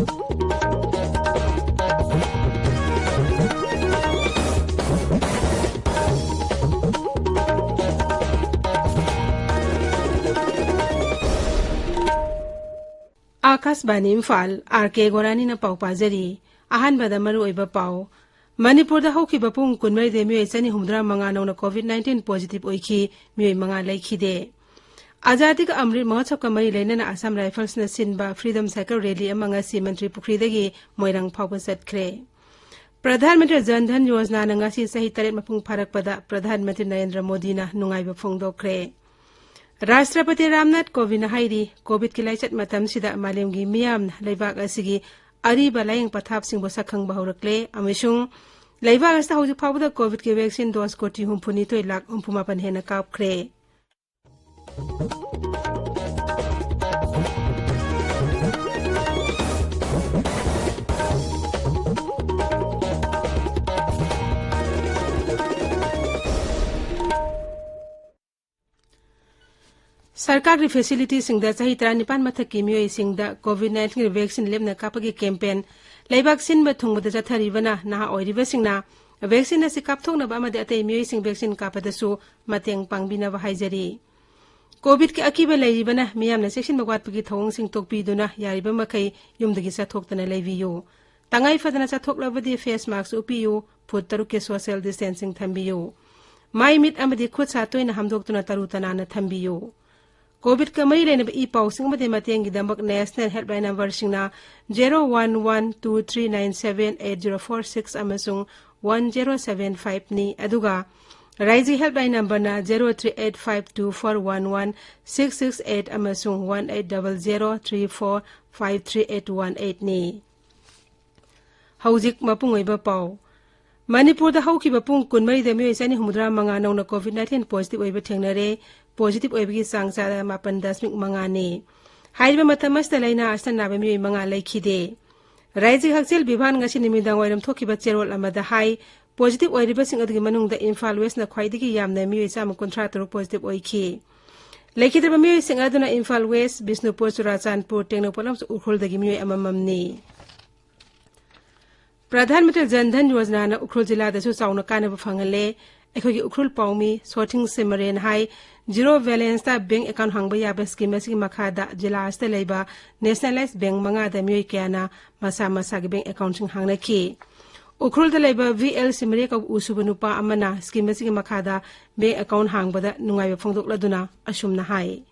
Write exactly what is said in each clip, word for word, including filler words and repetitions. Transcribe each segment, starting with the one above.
ꯑꯥꯀꯥꯁꯕꯥꯅꯤ Imphal, R ꯀꯦ ꯒꯣꯔꯥꯅꯤꯅ ꯄꯥꯎ ꯄꯥꯖꯔꯤ꯫ ꯑꯍꯥꯟꯕꯗ ꯃꯔꯨꯑꯣꯏꯕ ꯄꯥꯎ꯫ ꯃꯅꯤꯄꯨꯔꯗ ꯍꯧꯈꯤꯕ ꯄꯨꯡ ꯀꯨꯟꯃꯔꯤꯗ ꯃꯤꯑꯣꯏ ꯆꯅꯤ ꯍꯨꯝꯗ꯭ꯔꯥ ꯃꯉꯥ ꯅꯧꯅ ꯀꯣꯚꯤꯗ ꯅꯥꯏꯟꯇꯤꯟ ꯄꯣꯖꯤꯇꯤꯚ ꯑꯣꯏꯈꯤ, ꯃꯤꯑꯣꯏ ꯃꯉꯥ ꯂꯩꯈꯤꯗꯦ꯫ ꯑꯖꯥꯗꯤ ꯀꯥ ꯑꯃ꯭ꯔꯤꯠ ꯃꯍꯣꯠꯁꯕꯀ ꯃꯔꯤ ꯂꯩꯅꯅ ꯑꯁꯥꯝ ꯔꯥꯏꯐꯜꯁꯅ ꯁꯤꯟꯕ ꯐ꯭ꯔꯤꯗꯝ ꯁꯥꯏꯀꯜ ꯔꯦꯂꯤ ꯑꯃ ꯉꯁꯤ ꯃꯟꯇ꯭ꯔꯤ ꯄꯨꯈ꯭ꯔꯤꯗꯒꯤ ꯃꯣꯏꯔꯥꯡ ꯐꯥꯎꯕ ꯆꯠꯈ꯭ꯔꯦ꯫ ꯄ꯭ꯔꯙꯥꯟ ꯃꯟꯇ꯭ꯔꯤ ꯖꯟ ꯙꯟ ꯌꯣꯖꯅꯥꯅ ꯉꯁꯤ ꯆꯍꯤ ꯇꯔꯦꯠ ꯃꯄꯨꯡ ꯐꯥꯔꯛꯄꯗ ꯄ꯭ꯔꯙꯥꯟ ꯃꯟꯇ꯭ꯔꯤ ꯅꯔꯦꯟꯗ꯭ꯔ ꯃꯣꯗꯤꯅ ꯅꯨꯡꯉꯥꯏꯕ ꯐꯣꯡꯗꯣꯛꯈ꯭ꯔꯦ꯫ ꯔꯥꯁꯇ꯭ꯔꯄꯇꯤ ꯔꯥꯝꯅꯥꯊ ꯀꯣꯕꯤꯟꯗꯅ ꯍꯥꯏꯔꯤ, ꯀꯣꯚꯤꯗꯀꯤ ꯂꯥꯏꯆꯠ ꯃꯇꯝꯁꯤꯗ ꯃꯥꯂꯦꯝꯒꯤ ꯃꯤꯌꯥꯝꯅ ꯂꯩꯕꯥꯛ ꯑꯁꯤꯒꯤ ꯑꯔꯤꯕ ꯂꯥꯌꯦꯡ ꯄꯊꯥꯞꯁꯤꯡꯕꯨ ꯁꯛꯈꯪꯕ ꯍꯧꯔꯛꯂꯦ ꯑꯃꯁꯨꯡ ꯂꯩꯕꯥꯛ ꯑꯁꯤꯗ ꯍꯧꯖꯤꯛ ꯐꯥꯎꯕꯗ ꯀꯣꯚꯤꯗꯀꯤ ꯚꯦꯛꯁꯤꯟ ꯗꯣꯁ ꯀꯣꯇꯤ ꯍꯨꯝꯐꯨꯅꯤꯊꯣꯏ ꯂꯥꯈ ꯍꯨꯝꯐꯨꯃꯥꯄꯟ ꯍꯦꯟꯅ ꯀꯥꯞꯈ꯭ꯔꯦ꯫ ꯁꯔꯀꯥꯔꯒꯤ ꯐꯦꯁꯤꯂꯤꯇꯤꯁꯤꯡꯗ ꯆꯍꯤ ꯇꯔꯥꯅꯤꯄꯥꯟ ꯃꯊꯛꯀꯤ ꯃꯤꯑꯣꯏꯁꯤꯡꯗ ꯀꯣꯚꯤꯗ ꯅꯥꯏꯟꯇꯤꯟꯒꯤ ꯚꯦꯛꯁꯤꯟ ꯂꯦꯞꯅ ꯀꯥꯞꯄꯒꯤ ꯀꯦꯝꯄꯦꯟ ꯂꯩꯕꯥꯛ ꯁꯤꯟꯕ ꯊꯨꯡꯕꯗ ꯆꯠꯊꯔꯤꯕꯅ ꯅꯍꯥ ꯑꯣꯏꯔꯤꯕꯁꯤꯡꯅ ꯚꯦꯛꯁꯤꯟ ꯑꯁꯤ ꯀꯥꯞꯊꯣꯛꯅꯕ ꯑꯃꯗꯤ ꯑꯇꯩ ꯃꯤꯑꯣꯏꯁꯤꯡ ꯚꯦꯛꯁꯤꯟ ꯀꯥꯞꯄꯗꯁꯨ ꯃꯇꯦꯡ ꯄꯥꯡꯕꯤꯅꯕ ꯍꯥꯏꯖꯔꯤ꯫ ꯀꯣꯚꯤꯗꯀꯤ ꯑꯀꯤꯕ ꯂꯩꯔꯤꯕꯅ ꯃꯤꯌꯥꯝꯅ ꯆꯦꯛꯁꯤꯟꯕ ꯋꯥꯠꯄꯒꯤ ꯊꯧꯑꯣꯡꯁꯤꯡ ꯇꯣꯛꯄꯤꯗꯨꯅ ꯌꯥꯔꯤꯕ ꯃꯈꯩ ꯌꯨꯝꯗꯒꯤ ꯆꯠꯊꯣꯛꯇꯅ ꯂꯩꯕꯤꯌꯨ꯫ ꯇꯉꯥꯏ ꯐꯗꯅ ꯆꯠꯊꯣꯛꯂꯕꯗꯤ ꯐꯦꯁ ꯃꯥꯁꯛ ꯎꯞꯄꯤꯌꯨ, ꯐꯨꯠ ꯇꯔꯨꯛꯀꯤ ꯁꯣꯁꯤꯌꯦꯜ ꯗꯤꯁꯇꯦꯟꯁꯤꯡ ꯊꯝꯕꯤꯌꯨ꯫ ꯃꯥꯏ ꯃꯤꯠ ꯑꯃꯗꯤ ꯈꯨꯠ ꯁꯥ ꯇꯣꯏꯅ ꯍꯥꯝꯗꯣꯛꯇꯨꯅ ꯇꯔꯨ ꯇꯅꯥꯟꯅ ꯊꯝꯕꯤꯌꯨ꯫ ꯀꯣꯚꯤꯗꯀ ꯃꯔꯤ ꯂꯩꯅꯕ ꯏ ꯄꯥꯎꯁꯤꯡ ꯑꯃꯗꯤ ꯃꯇꯦꯡꯒꯤꯗꯃꯛ ꯅꯦꯁꯅꯦꯜ ꯍꯦꯜꯞꯂꯥꯏꯟ ꯅꯝꯕꯔꯁꯤꯡꯅ zero one one two three nine seven eight zero four six ꯑꯃꯁꯨꯡ ꯋꯥꯟ ꯖꯦꯔꯣ ꯁꯚꯦꯟ ꯐꯥꯏꯚꯅꯤ, ꯑꯗꯨꯒ ꯔꯥꯏꯖ꯭ꯌ ꯍꯦꯜꯞꯂꯥꯏꯟ ꯅꯝꯕꯔꯅ zero three eight five two four one one six six eight ꯑꯃꯁꯨꯡ one eight double zero three four five three eight one ꯑꯩꯠꯅꯤ꯫ ꯍꯧꯖꯤꯛ ꯃꯄꯨꯡ ꯑꯣꯏꯕ ꯄꯥꯎ꯫ ꯃꯅꯤꯄꯨꯔꯗ ꯍꯧꯈꯤꯕ ꯄꯨꯡ ꯀꯨꯟꯃꯔꯤꯗ ꯃꯤꯑꯣꯏ ꯆꯅꯤ ꯍꯨꯝꯐꯨꯇꯔꯥ ꯃꯉꯥ ꯅꯧꯅ ꯀꯣꯚꯤꯗ ꯅꯥꯏꯟꯇꯤꯟ ꯄꯣꯖꯤꯇꯤꯚ ꯑꯣꯏꯕ ꯊꯦꯡꯅꯔꯦ꯫ ꯄꯣꯖꯤꯇꯤꯚ ꯑꯣꯏꯕꯒꯤ ꯆꯥꯡ ꯆꯥꯗ ꯃꯥꯄꯟ ꯗꯁꯃꯤꯛ ꯃꯉꯥꯅꯤ꯫ ꯍꯥꯏꯔꯤꯕ ꯃꯇꯝ ꯑꯁꯤꯗ ꯂꯥꯏꯅꯥ ꯑꯁꯤꯅ ꯅꯥꯕ ꯃꯤꯑꯣꯏ ꯃꯉꯥ ꯂꯩꯈꯤꯗꯦ꯫ ꯔꯥꯏꯖ꯭ꯌꯒꯤ ꯍꯛꯁꯦꯜ ꯚꯤꯚꯥꯟ ꯉꯁꯤ ꯅꯨꯃꯤꯗꯥꯡ ꯋꯥꯏꯔꯝ ꯊꯣꯛꯈꯤꯕ ꯆꯦꯔꯣꯜ ꯑꯃꯗ ꯍꯥꯏ, ꯄꯣꯖꯤꯇꯤꯚ ꯑꯣꯏꯔꯤꯕꯁꯤꯡ ꯑꯗꯨꯒꯤ ꯃꯅꯨꯡꯗ ꯏꯝꯐꯥꯜ ꯋꯦꯁꯅ ꯈ꯭ꯋꯥꯏꯗꯒꯤ ꯌꯥꯝꯅ ꯃꯤꯑꯣꯏ ꯆꯥꯝꯃ ꯀꯨꯟꯊ꯭ꯔꯥ ꯇꯔꯨꯛ ꯄꯣꯖꯤꯇꯤꯚ ꯑꯣꯏꯈꯤ꯫ ꯂꯩꯈꯤꯗ꯭ꯔꯕ ꯃꯤꯑꯣꯏꯁꯤꯡ ꯑꯗꯨꯅ ꯏꯝꯐꯥꯜ ꯋꯦꯁ, ꯕꯤꯁꯅꯨꯄꯨꯔ, ꯆꯨꯔꯥꯆꯥꯟꯄꯨꯔ, ꯇꯦꯡꯅꯧꯄꯜ ꯑꯃꯁꯨꯡ ꯎꯈ꯭ꯔꯨꯜꯗꯒꯤ ꯃꯤꯑꯣꯏ ꯑꯃꯃꯝꯅꯤ꯫ ꯄ꯭ꯔꯙꯥꯟ ꯃꯟꯇ꯭ꯔꯤ ꯖꯟ ꯙꯟ ꯌꯣꯖꯅꯥꯅ ꯎꯈ꯭ꯔꯨꯜ ꯖꯤꯂꯥꯗꯁꯨ ꯆꯥꯎꯅ ꯀꯥꯟꯅꯕ ꯐꯪꯍꯜꯂꯦ꯫ ꯑꯩꯈꯣꯏꯒꯤ ꯎꯈ꯭ꯔꯨꯜ ꯄꯥꯎꯃꯤ ꯁꯣꯊꯤꯡ ꯁꯤꯃꯔꯦꯟ ꯍꯥꯏ, ꯖꯤꯔꯣ ꯕꯦꯂꯦꯟꯁꯇ ꯕꯦꯡꯛ ꯑꯦꯀꯥꯎꯟ ꯍꯥꯡꯕ ꯌꯥꯕ ꯁ꯭ꯀꯤꯝ ꯑꯁꯤꯒꯤ ꯃꯈꯥꯗ ꯖꯤꯂꯥ ꯑꯁꯤꯗ ꯂꯩꯕ ꯅꯦꯁꯅꯦꯂꯥꯏꯖ ꯕꯦꯡꯛ ꯃꯉꯥꯗ ꯃꯤꯑꯣꯏ ꯀꯌꯥꯅ ꯃꯁꯥ ꯃꯁꯥꯒꯤ ꯕꯦꯡꯛ ꯑꯦꯀꯥꯎꯟꯁꯤꯡ ꯍꯥꯡꯅꯈꯤ꯫ ꯎꯈ꯭ꯔꯨꯜꯗ ꯂꯩꯕ ꯚꯤ ꯑꯦꯜ ꯁꯤꯃꯔꯦ ꯀꯧꯕ ꯎ ꯁꯨꯕ ꯅꯨꯄꯥ ꯑꯃꯅ ꯁ꯭ꯀꯤꯝ ꯑꯁꯤꯒꯤ ꯃꯈꯥꯗ ꯕꯦꯡꯛ ꯑꯦꯀꯥꯎꯟ ꯍꯥꯡꯕꯗ ꯅꯨꯡꯉꯥꯏꯕ ꯐꯣꯡꯗꯣꯛꯂꯗꯨꯅ ꯑꯁꯨꯝꯅ ꯍꯥꯏ꯫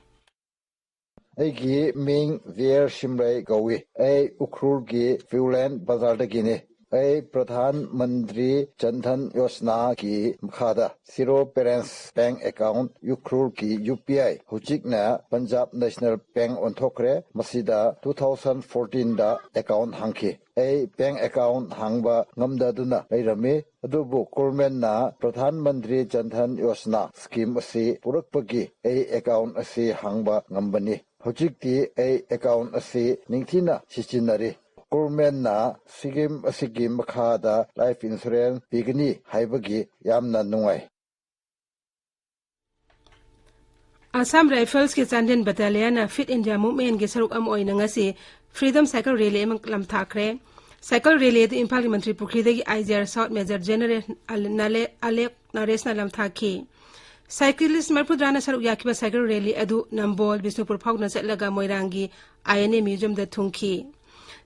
ꯑꯩꯒꯤ ꯃꯤꯡ ꯚꯤ ꯑꯦꯜ ꯁꯤꯃꯔꯦ ꯀꯧꯏ꯫ ꯑꯩ ꯎꯈ꯭ꯔꯨꯜꯒꯤ ꯐ꯭ꯌꯨꯂꯦꯟ ꯕꯖꯥꯔꯗꯒꯤꯅꯤ꯫ ꯑꯩ ꯄ꯭ꯔꯙꯥꯟ ꯃꯟꯇ꯭ꯔꯤ ꯖꯟ ꯙꯟ ꯌꯣꯖꯅꯥꯒꯤ ꯃꯈꯥꯗ ꯖꯤꯔꯣ ꯕꯦꯂꯦꯟꯁ ꯕꯦꯡꯛ ꯑꯦꯀꯥꯎꯟ ꯎꯈ꯭ꯔꯨꯜꯒꯤ ꯌꯨ ꯄꯤ ꯑꯥꯏ, ꯍꯧꯖꯤꯛꯅ ꯄꯟꯖꯥꯕ ꯅꯦꯁꯅꯦꯜ ꯕꯦꯡꯛ ꯑꯣꯟꯊꯣꯛꯈ꯭ꯔꯦ, ꯃꯁꯤꯗ ꯇꯨ ꯊꯥꯎꯖꯟ ꯐꯣꯔꯇꯤꯟꯗ ꯑꯦꯀꯥꯎꯟ ꯍꯥꯡꯈꯤ꯫ ꯑꯩ ꯕꯦꯡꯛ ꯑꯦꯀꯥꯎꯟ ꯍꯥꯡꯕ ꯉꯝꯗꯗꯨꯅ ꯂꯩꯔꯝꯃꯤ, ꯑꯗꯨꯕꯨ ꯒꯣꯔꯃꯦꯟꯅ ꯄ꯭ꯔꯙꯥꯟ ꯃꯟꯇ꯭ꯔꯤ ꯖꯟ ꯙꯟ ꯌꯣꯖꯅꯥ ꯁ꯭ꯀꯤꯝ ꯑꯁꯤ ꯄꯨꯔꯛꯄꯒꯤ ꯑꯩ ꯑꯦꯀꯥꯎꯟ ꯑꯁꯤ ꯍꯥꯡꯕ ꯉꯝꯕꯅꯤ꯫ ꯍꯧꯖꯤꯛꯇꯤ ꯑꯩ ꯑꯦꯀꯥꯎꯟ ꯑꯁꯤ ꯅꯤꯡꯊꯤꯅ ꯁꯤꯖꯤꯟꯅꯔꯤ꯫ ꯒꯣꯔꯃꯦꯟꯅ ꯁ꯭ꯀꯤꯝ ꯑꯁꯤꯒꯤ ꯃꯈꯥꯗ ꯂꯥꯏꯐ ꯏꯟꯁꯨꯔꯦꯟꯁ ꯄꯤꯒꯅꯤ ꯍꯥꯏꯕꯒꯤ ꯌꯥꯝꯅ ꯅꯨꯡꯉꯥꯏ꯫ ꯑꯁꯥꯝ ꯔꯥꯏꯐꯜꯁꯀꯤ ꯆꯥꯟꯗꯦꯜ ꯕꯠꯇꯥꯂꯤꯌꯟꯅ ꯐꯤꯠ ꯏꯟꯗꯤꯌꯥ ꯃꯨꯚꯃꯦꯟꯠꯀꯤ ꯁꯔꯨꯛ ꯑꯃ ꯑꯣꯏꯅ ꯉꯁꯤ ꯐ꯭ꯔꯤꯗꯝ ꯁꯥꯏꯀꯜ ꯔꯦꯂꯤ ꯑꯃ ꯂꯝꯊꯥꯈ꯭ꯔꯦ꯫ ꯁꯥꯏꯀꯜ ꯔꯦꯂꯤ ꯑꯗꯨ ꯏꯝꯐꯥꯜꯒꯤ ꯃꯟꯇ꯭ꯔꯤꯄꯨꯈ꯭ꯔꯤꯗꯒꯤ I G R south major general ꯑꯜ-, ꯅꯥꯂꯦ-, ꯑꯂꯦꯛ ꯅꯔꯦꯁꯅ ꯂꯝꯊꯥꯈꯤ꯫ ꯁꯥꯏꯀ꯭ꯂꯤꯁ ꯃꯔꯤꯐꯨꯇꯔꯥꯅ ꯁꯔꯨꯛ ꯌꯥꯈꯤꯕ ꯁꯥꯏꯀꯜ ꯔꯦꯂꯤ ꯑꯗꯨ ꯅꯝꯕꯣꯜ, ꯕꯤꯁꯅꯨꯄꯨꯔ ꯐꯥꯎꯗꯨꯅ ꯆꯠꯂꯒ ꯃꯣꯏꯔꯥꯡꯒꯤ ꯑꯥꯏ ꯑꯦꯟ ꯑꯦ ꯃ꯭ꯌꯨꯖꯤꯌꯝꯗ ꯊꯨꯡꯈꯤ꯫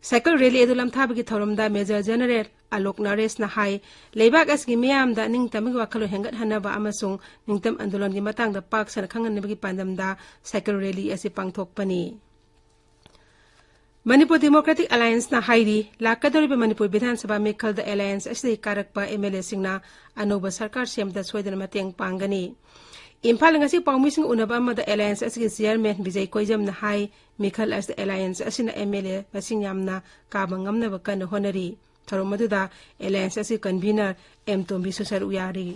ꯁꯥꯏꯀꯜ ꯔꯦꯂꯤ ꯑꯗꯨ ꯂꯝꯊꯥꯕꯒꯤ ꯊꯧꯔꯝꯗ ꯃꯦꯖꯔ ꯖꯦꯅꯔꯦꯜ ꯑꯂꯣꯛ ꯅꯔꯦꯁꯅ ꯍꯥꯏ, ꯂꯩꯕꯥꯛ ꯑꯁꯤꯒꯤ ꯃꯤꯌꯥꯝꯗ ꯅꯤꯡꯇꯝꯕꯒꯤ ꯋꯥꯈꯜꯂꯣꯟ ꯍꯦꯟꯒꯠꯍꯟꯅꯕ ꯑꯃꯁꯨꯡ ꯅꯤꯡꯇꯝ ꯑꯟꯗꯣꯂꯟꯒꯤ ꯃꯇꯥꯡꯗ ꯄꯥꯛ ꯁꯟꯅ ꯈꯪꯍꯟꯅꯕꯒꯤ ꯄꯥꯟꯗꯝꯗ ꯁꯥꯏꯀꯜ ꯔꯦꯂꯤ ꯑꯁꯤ ꯄꯥꯡꯊꯣꯛꯄꯅꯤ꯫ ꯃꯅꯤꯄꯨꯔ ꯗꯦꯃꯣꯀ꯭ꯔꯦꯇꯤꯛ ꯑꯦꯂꯥꯏꯟꯁꯅ ꯍꯥꯏꯔꯤ, ꯂꯥꯛꯀꯗꯧꯔꯤꯕ ꯃꯅꯤꯄꯨꯔ ꯕꯤꯙꯥꯟ ꯁꯚꯥ ꯃꯤꯈꯜꯗ ꯑꯦꯂꯥꯏꯟꯁ ꯑꯁꯤꯗꯒꯤ ꯀꯥꯔꯛꯄ ꯑꯦꯝ ꯑꯦꯜ ꯑꯦꯁꯤꯡꯅ ꯑꯅꯧꯕ ꯁꯔꯀꯥꯔ ꯁꯦꯝꯕꯗ ꯁꯣꯏꯗꯅ ꯃꯇꯦꯡ ꯄꯥꯡꯒꯅꯤ꯫ ꯏꯝꯐꯥꯜꯗ ꯉꯁꯤ ꯄꯥꯎꯃꯤꯁꯤꯡ ꯎꯅꯕ ꯑꯃꯗ ꯑꯦꯂꯥꯏꯟꯁ ꯑꯁꯤꯒꯤ ꯆꯤꯌꯔꯃꯦꯟ ꯕꯤꯖꯩ ꯀꯣꯏꯖꯝꯅ ꯍꯥꯏ, ꯃꯤꯈꯜ ꯑꯁꯤꯗ ꯑꯦꯂꯥꯏꯟꯁ ꯑꯁꯤꯅ ꯑꯦꯝ ꯑꯦꯜ ꯑꯦ ꯃꯁꯤꯡ ꯌꯥꯝꯅ ꯀꯥꯕ ꯉꯝꯅꯕ ꯀꯟꯅ ꯍꯣꯠꯅꯔꯤ꯫ ꯊꯧꯔꯝ ꯑꯗꯨꯗ ꯑꯦꯂꯥꯏꯟꯁ ꯑꯁꯤꯒꯤ ꯀꯟꯚꯤꯅꯔ ꯑꯦꯝ ꯇꯣꯝꯕꯤꯁꯨ ꯁꯔꯨꯛ ꯌꯥꯔꯤ꯫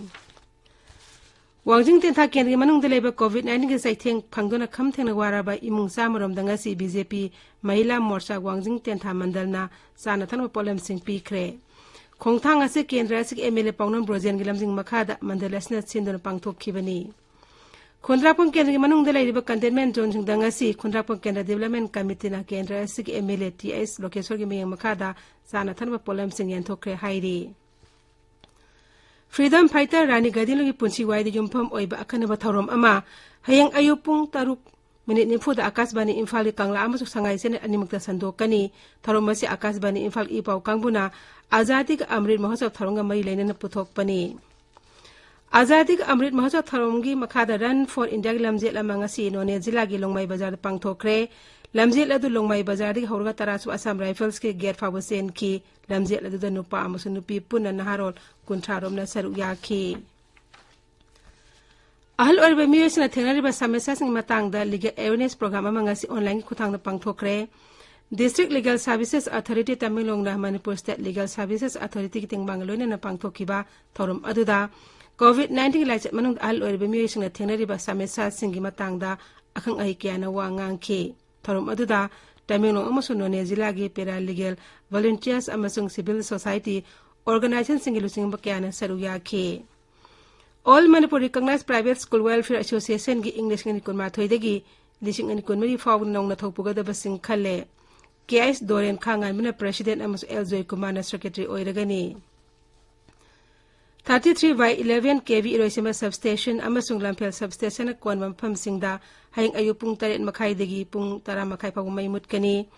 ꯋꯥꯡꯖꯤꯡ ꯇꯦꯟꯊꯥ ꯀꯦꯟꯗ꯭ꯔꯒꯤ ꯃꯅꯨꯡꯗ ꯂꯩꯕ ꯀꯣꯚꯤꯗ ꯅꯥꯏꯟꯇꯤꯟꯒꯤ ꯆꯩꯊꯦꯡ ꯐꯪꯗꯨꯅ ꯈꯝ ꯊꯦꯡꯅ ꯋꯥꯔꯕ ꯏꯃꯨꯡ ꯆꯥꯝꯃꯔꯣꯝꯗ ꯉꯁꯤ ꯕꯤ ꯖꯦ ꯄꯤ ꯃꯍꯤꯂꯥ ꯃꯣꯔꯆꯥ ꯋꯥꯡꯖꯤꯡ ꯇꯦꯟꯊꯥ ꯃꯟꯗꯜꯅ ꯆꯥꯅ ꯊꯛꯅꯕ ꯄꯣꯠꯂꯝꯁꯤꯡ ꯄꯤꯈ꯭ꯔꯦ꯫ ꯈꯣꯡꯊꯥꯡ ꯑꯁꯤ ꯀꯦꯟꯗ꯭ꯔ ꯑꯁꯤꯒꯤ ꯑꯦꯝ ꯑꯦꯜ ꯑꯦ ꯄꯥꯎꯅꯝ ꯕ꯭ꯔꯣꯖꯦꯟꯒꯤ ꯂꯝꯖꯤꯡ ꯃꯈꯥꯗ ꯃꯟꯗꯜ ꯑꯁꯤꯅ ꯁꯤꯟꯗꯨꯅ ꯄꯥꯡꯊꯣꯛꯈꯤꯕꯅꯤ꯫ ꯈꯨꯟꯗ꯭ꯔꯥꯛꯄꯝ ꯀꯦꯟꯗ꯭ꯔꯒꯤ ꯃꯅꯨꯡꯗ ꯂꯩꯔꯤꯕ containment zoneꯁꯤꯡꯗ ꯉꯁꯤ ꯈꯨꯟꯗ꯭ꯔꯥꯛꯄꯝ ꯀꯦꯟꯗ꯭ꯔ Development Committeeꯅ ꯀꯦꯟꯗ꯭ꯔ ꯑꯁꯤꯒꯤ MLA T H ꯂꯣꯀꯦꯁꯣꯔꯒꯤ ꯃꯤꯠꯌꯦꯡ ꯃꯈꯥꯗ ꯆꯥꯅ ꯊꯛꯅꯕ ꯄꯣꯠꯂꯝꯁꯤꯡ ꯌꯦꯟꯊꯣꯛꯈ꯭ꯔꯦ ꯍꯥꯏꯔꯤ꯫ Freedom fighter ꯔꯥꯅꯤ ꯒꯥꯏꯗꯤꯟꯂꯨꯒꯤ ꯄꯨꯟꯁꯤ ꯋꯥꯔꯤꯗ ꯌꯨꯝꯐꯝ ꯑꯣꯏꯕ ꯑꯈꯟꯅꯕ ꯊꯧꯔꯝ ꯑꯃ ꯍꯌꯦꯡ ꯑꯌꯨꯛ ꯄꯨꯡ ꯇꯔꯨꯛ ꯃꯤꯅꯤꯠ ꯅꯤꯐꯨꯗ ꯑꯀꯥꯁꯕꯥꯅꯤ ꯏꯝꯐꯥꯜꯒꯤ ꯀꯪꯂꯥ ꯑꯃꯁꯨꯡ ꯁꯉꯥꯏ channel ꯑꯅꯤꯃꯛꯇ ꯁꯟꯗꯣꯛꯀꯅꯤ꯫ ꯊꯧꯔꯝ ꯑꯁꯤ ꯑꯀꯥꯁꯕꯥꯅꯤ ꯏꯝꯐꯥꯜ ꯏ ꯄꯥꯎ ꯀꯥꯡꯕꯨꯅ ꯑꯖꯥꯗꯤ ꯀꯥ ꯑꯃ꯭ꯔꯤꯠ ꯃꯍꯣꯠꯁꯕ ꯊꯧꯔꯝꯒ ꯃꯔꯤ ꯂꯩꯅꯅ ꯄꯨꯊꯣꯛꯄꯅꯤ꯫ ꯑꯖꯥꯗꯤ ꯀꯥ ꯑꯃ꯭ꯔꯤꯠ ꯃꯍꯣꯠꯁꯕ ꯊꯧꯔꯝꯒꯤ ꯃꯈꯥꯗ Run for Indiaꯒꯤ ꯂꯝꯖꯦꯜ ꯑꯃ ꯉꯁꯤ ꯅꯣꯅꯦ ꯖꯤꯂꯥꯒꯤ ꯂꯣꯡꯃꯥꯏ ꯕꯖꯥꯔꯗ ꯄꯥꯡꯊꯣꯛꯈ꯭ꯔꯦ꯫ ꯂꯝꯖꯦꯜ ꯑꯗꯨ ꯂꯣꯡꯃꯥꯏ ꯕꯖꯥꯔꯗꯒꯤ ꯍꯧꯔꯒ ꯇꯔꯥꯁꯨꯕ ꯑꯁꯥꯝ ꯔꯥꯏꯐꯜꯁꯀꯤ ꯒꯦꯠ ꯐꯥꯎꯕ ꯆꯦꯟꯈꯤ꯫ ꯂꯝꯖꯦꯜ ꯑꯗꯨꯗ ꯅꯨꯄꯥ ꯑꯃꯁꯨꯡ ꯅꯨꯄꯤ ꯄꯨꯟꯅ ꯅꯍꯥꯔꯣꯜ ꯀꯨꯟꯊ꯭ꯔꯥ ꯔꯣꯝꯅ ꯁꯔꯨꯛ ꯌꯥꯈꯤ꯫ ꯑꯍꯜ ꯑꯣꯏꯔꯕ ꯃꯤꯑꯣꯏꯁꯤꯡꯅ ꯊꯦꯡꯅꯔꯤꯕ ꯁꯃꯁ꯭ꯌꯥꯁꯤꯡꯒꯤ ꯃꯇꯥꯡꯗ legal awareness program ꯑꯃ ꯉꯁꯤ onlineꯒꯤ ꯈꯨꯠꯊꯥꯡꯗ ꯄꯥꯡꯊꯣꯛꯈ꯭ꯔꯦ꯫ District Legal Services Authority ꯇꯃꯦꯡꯂꯣꯡꯅ Manipur State Legal Services Authorityꯒꯤ ꯇꯦꯡꯕꯥꯡꯒ ꯂꯣꯏꯅꯅ ꯄꯥꯡꯊꯣꯛꯈꯤꯕ ꯊꯧꯔꯝ ꯑꯗꯨꯗ COVID nineteenꯒꯤ ꯂꯥꯏꯆꯠ ꯃꯅꯨꯡꯗ ꯑꯍꯜ ꯑꯣꯏꯔꯕ ꯃꯤꯑꯣꯏꯁꯤꯡꯅ ꯊꯦꯡꯅꯔꯤꯕ ꯁꯃꯁ꯭ꯌꯥꯁꯤꯡꯒꯤ ꯃꯇꯥꯡꯗ ꯑꯈꯪ ꯑꯍꯩ ꯀꯌꯥꯅ ꯋꯥ ꯉꯥꯡꯈꯤ꯫ ꯊꯧꯔꯝ ꯑꯗꯨꯗ ꯇꯃꯦꯡꯂꯣꯡ ꯑꯃꯁꯨꯡ ꯅꯣꯅꯦ ꯖꯤꯂꯥꯒꯤ paralegal, volunteers ꯑꯃꯁꯨꯡ civil society organizationꯁꯤꯡꯒꯤ ꯂꯨꯆꯤꯡꯕ ꯀꯌꯥꯅ ꯁꯔꯨꯛ ꯌꯥꯈꯤ꯫ All Manipur Recognized Private School Welfare Associationꯒꯤ ꯏꯪ ꯂꯤꯁꯤꯡ ꯑꯅꯤ ꯀꯨꯟꯃꯥꯊꯣꯏꯗꯒꯤ ꯂꯤꯁꯤꯡ ꯑꯅꯤ ꯀꯨꯟꯃꯔꯤ ꯐꯥꯎꯕꯗ ꯅꯧꯅ ꯊꯧꯄꯨꯒꯗꯕꯁꯤꯡ ꯈꯜꯂꯦ꯫ K S ꯗꯣꯔꯦꯟ ꯈꯥꯉꯥꯟꯕꯅ president ꯑꯃꯁꯨꯡ L ꯖꯣꯏꯀꯨꯃꯥꯔꯅ secretary ꯑꯣꯏꯔꯒꯅꯤ꯫ Thirty three by eleven K V ꯏꯔꯣꯏꯁꯦꯝꯕ substation ꯑꯃꯁꯨꯡ ꯂꯝꯐꯦꯜ substationꯅ ꯀꯣꯟꯕ ꯃꯐꯝꯁꯤꯡꯗ ꯍꯌꯦꯡ ꯑꯌꯨꯛ ꯄꯨꯡ ꯇꯔꯦꯠ ꯃꯈꯥꯏꯗꯒꯤ ꯄꯨꯡ ꯇꯔꯥ ꯃꯈꯥꯏ ꯐꯥꯎꯕ ꯃꯩ ꯃꯨꯠꯀꯅꯤ꯫